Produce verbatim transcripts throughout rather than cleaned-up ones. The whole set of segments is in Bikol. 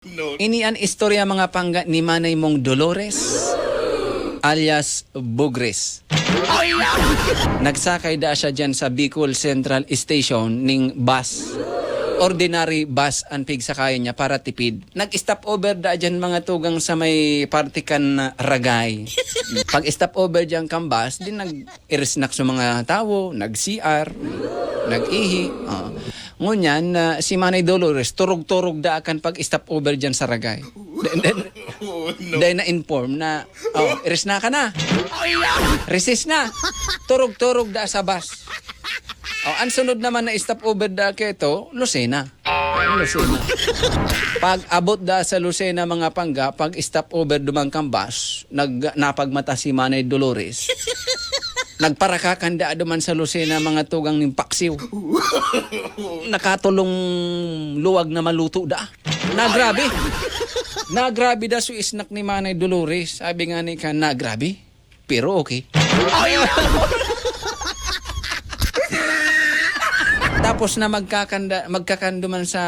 Ini an istorya, mga pangga, ni Manay mong Dolores, alias Bugres. Nagsakay da siya dyan sa Bicol Central Station ning bus. Ordinary bus an pigsakayan niya para tipid. Nag-stop over da dyan, mga tugang, sa may parte kan Ragay. Pag-stop over dyan kan bus, di nag-irisnak sa mga tawo, nag-C R, nag-ihi. Oh. Ngunyan, ah, si Manay Dolores, turog-turog da kan pag-stop over dyan sa Ragay. Dahil, dahil, dahil na-inform na, "Oh, irisnak ka na. Recess na." Turog-turog da sa bus. Oh, ang sunod naman na stop over da keto, Lucena. Lucena. Pag abot da sa Lucena, mga pangga, pag stop over duman kan bus, nag-, napagmata si Manay Dolores. Nagparakakan da duman sa Lucena, mga tugang ning paksiw. Nakatulong luwag na maluto da. Nagrabe. Nagrabe da su isnak ni Manay Dolores. Sabi nga ni kan, "Nagrabe, pero okay." Tapos na magkakanda-, magkakan duman sa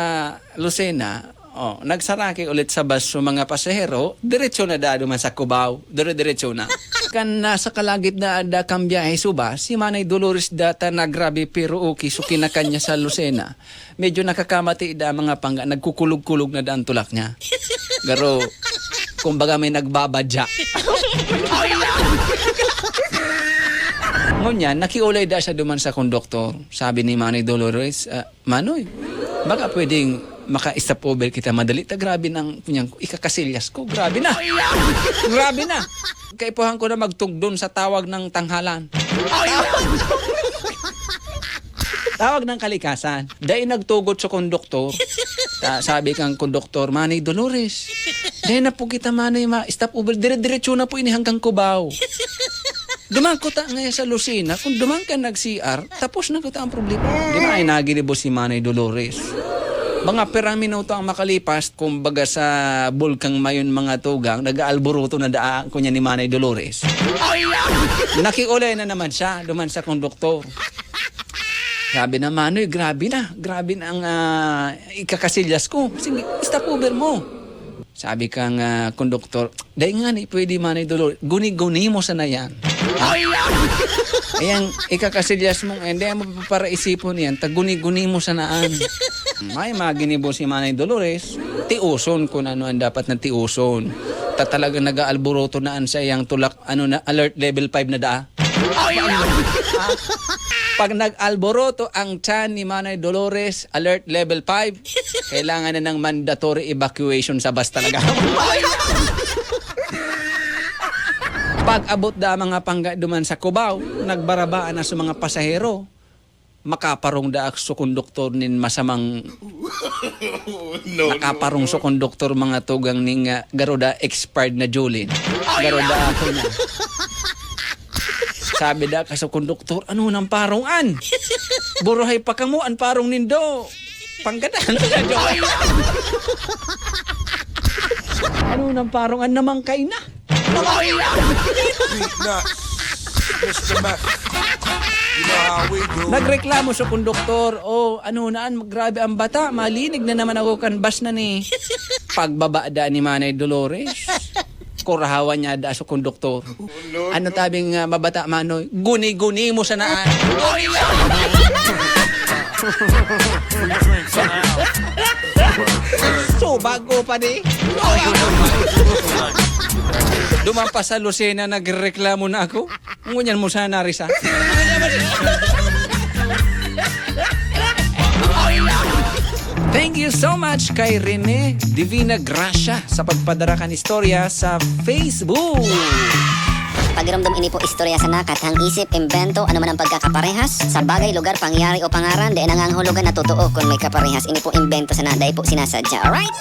Lucena, oh, nagsaraki ulit sa bus su mga pasahero, diretso na da duman sa Cubao, dire-diretso na. Kan nasa kalagitnaan da kan biyahe su bus, si Manay Dolores da ta nagrabe pero okay su kinakan niya sa Lucena. Medyo nakakamati da, mga pangga, nagkukulog-kulog na da an tulak niya. Garo, kumbaga may nagbabadya. Ngunyan, nakiolay da siya duman sa konduktor. Sabi ni Manay Dolores, "Ah, Manoy, baka pwedeng maka-stop over kita madali ta grabe nang, kunyang, ikakasilyas ko. Grabe na! Grabe na! Kaipuhan ko na magtugdon sa tawag ng tanghalan." Tawag ng kalikasan. Dai nagtugot sa konduktor. Ta-, sabi kang konduktor, "Manay Dolores, dai na po kita, Manay, ma-stop over. Dire-diretso na po ini hanggang Cubao." Duman ko ta ngayon sa Lucena, kung duman ka nag-C R, tapos na kita ang problema. Di ba, ay naginibo si Manay Dolores? Mga pirang minuto ang makalipas, kumbaga sa Bulkang Mayon, mga tugang, nag-aalburuto na daan ko niya ni Manay Dolores. Nakiulay na naman siya, duman sa konduktor. Sabi na, "Manoy, grabe na. Grabe na ang, ah, ikakasilyas ko. Sige, stop over mo." Sabi kang, ah, konduktor, "Dai nga ni pwede, Manay Dolores. Guni-guni mo sana yan." Ay, ah! Ayan, ikakasilyas mong, hindi mo paparaisipon yan. Ta guni-guni mo sanaan. May maginibo si Manay Dolores. Tiuson kung ano ang dapat na tiuson. Ta talagang nag-aalburoto na an sa iyang tulak, ano na, alert level five na daa. Ay, ah! Pag nag-alboroto ang tiyan ni Manay Dolores, alert level five, kailangan na ng mandatory evacuation sa bus talaga. Pag-abot da mga pangga duman sa Cubao, nagbarabaan na sa mga pasahero. Makaparong da sa konduktor nin masamang No, no, nakaparong no. Sa konduktor, mga tugang ning, ah, garo da expired na Julin. Ay, garo da ah! Ako na. Sabi da ka sa konduktor, "Ano nang parong an? Buruhay pa kamo, an parong nindo. Panggadan sa Diyos." Ano nang parong an namangkay na? Peanuts, Mister Meth. You know how we do. Nagreklamo sa konduktor, "Oh, ano na, an, grabe ang bata, malinig na naman ako kan bus na ni." Pagbaba da ni Manay Dolores, kurahawan niya da sa konduktor. Ano tabing, ah, mabata, Manoy? "Guni-guni mo sana." So, bago pa di. Duman pa sa Lucena, nagreklamo na ako. Ngunyan mo sana, Risa. Thank you so much kay Rene Divina Gracia sa pagpadara kan istorya sa Facebook. Pagiromdom, ini po istorya sana, kathang isip, imbento, ano man ang pagkakaparehas sa bagay, lugar, pangyayari o pangaran, dai nangangahulugan na totoo kun may kaparehas. Ini po imbento sana, dai po sinasadya. Alright?